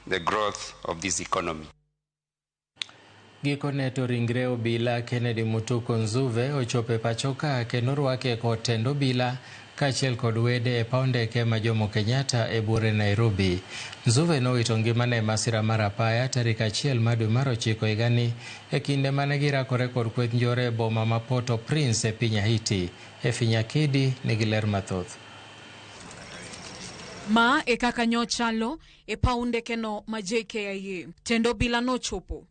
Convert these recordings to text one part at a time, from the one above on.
The growth of this economy. Gikone to ringre obila Kennedy Mutuku Nzuve ochopo e pacho ka kendo orwake kod tend obila kaachiel kod wede e paw ndeke ma Jomo Kenyatta e buore Nairobi. Nzuve nowito ngimane e masira mar apaya tarik 1 mar dwe mar 9 higani e kinde mane girakore kod kweth njore e boma ma Port-au-Prince e piny Haiti. Efinya Kidi nigi ler mathoth. Ma e kaka nyochalo e paw ndekeno ma JKIA. Tend obila nochopo.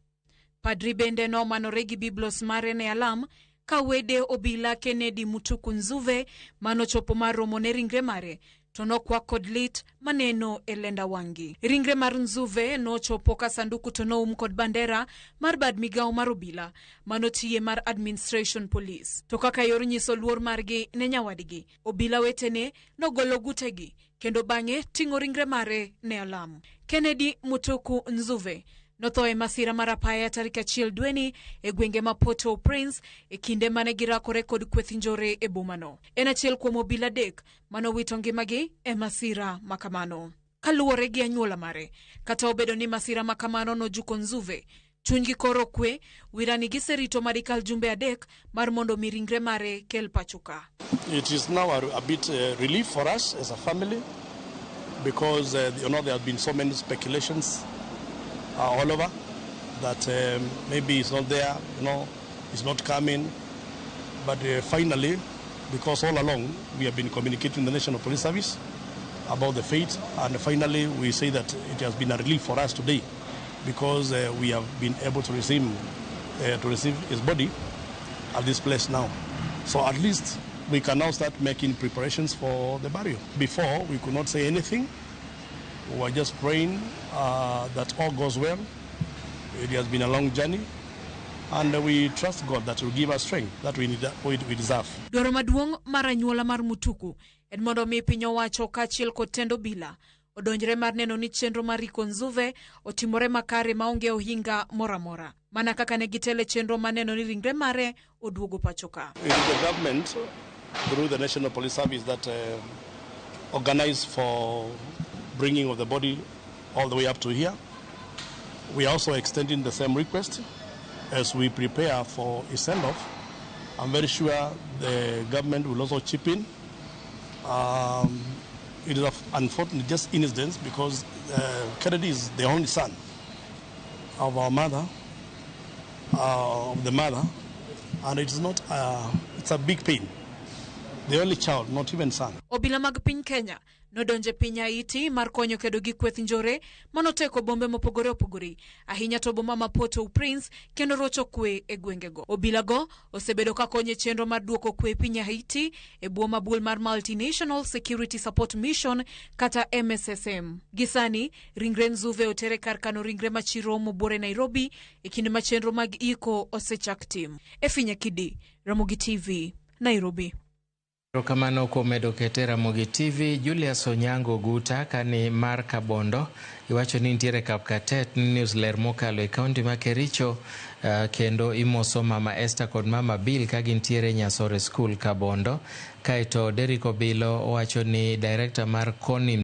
Padri bende nomanore gi biblos mare ne alam ka wede obila Kennedy Mutuku Nzuve manochopo mar romo ne ringre mare to nokwak kod lit maneno e lenda wang'gi. Ringre mar Nzuve nochopo ka sanduku to noum kod bandera mar bad migawo mar obila manotiye mar Administration Police. To kaka yor nyiso luor margi ne nyawadgi, obila wetene nogolo gutegi kendo bang'e ting'o ringre mare ne alam. Kennedy Mutuku Nzuve notho e masira mar apaya tarik 1 dweni e gwenge ma Port-au-Prince e kinde mane girakore kod kweth njore e bomano. En achiel kuom obila 3 manowito ngimagi e masira makamano. Kaluwore gi anyuola mare, kata obedo ni masira makamano nojuko Nzuve, chunygi koro kwe, wirani giserito madikal jumbe 3 mar mondo mi ringre mare kel pacho ka. It is now a bit relief for us as a family because there have been so many speculations all over that maybe it's not there, it's not coming. But finally, because all along we have been communicating with the National Police Service about the fate, and finally we say that it has been a relief for us today because we have been able to receive his body at this place now. So at least we can now start making preparations for the burial. Before, we could not say anything. We were just praying that all goes well. It has been a long journey, and we trust God that will give us strength that we need, we deserve. Dwaro maduong' mar anyuola mar Mutuku en mondo mi piny owacho kaachiel kod tend obila odonjre mar neno ni chenro mar iko Nzuve otimore makare maonge ohinga moro amora mana kaka ne gitelo e chenro mar neno ni ringre mare oduogo pacho ka. It is the government, through the National Police Service, that organized for bringing of the body all the way up to here. We are also extending the same request as we prepare for a send-off. I'm very sure the government will also chip in. It is unfortunate just incident because Kennedy is the only son of our mother, of the mother, and it is not. It's a big pain. The only child, not even son. Obila mag piny Kenya nodonjo e piny Haiti mar konyo kedo gi kweth njore manoteko bombe mopogore opogore ahinya to boma ma Port-au-Prince kendo rocho kwe e gwengego. Obilago osebedo ka konyo e chenro mar duoko kwe e piny Haiti e bwo mabul mar Multinational Security Support Mission kata MSSM. Gi sani ringre Nzuve otere kar kano ringre machiromo buore Nairobi e kinde ma chenro mag iko osechak tim. Efinya Kidi, Ramogi TV, Nairobi. Erokamano kuom medo kete Ramogi TV. Julius Onyango Guta kani mar Kabondo iwacho ni nitiere Kapkatet news ler mokalo e kaunti ma Kericho, kendo imoso mama Esther kod mama Bill ka gintiere Nyasore School Kabondo. Kaeto Derrick Obilo owacho ni director mar Konim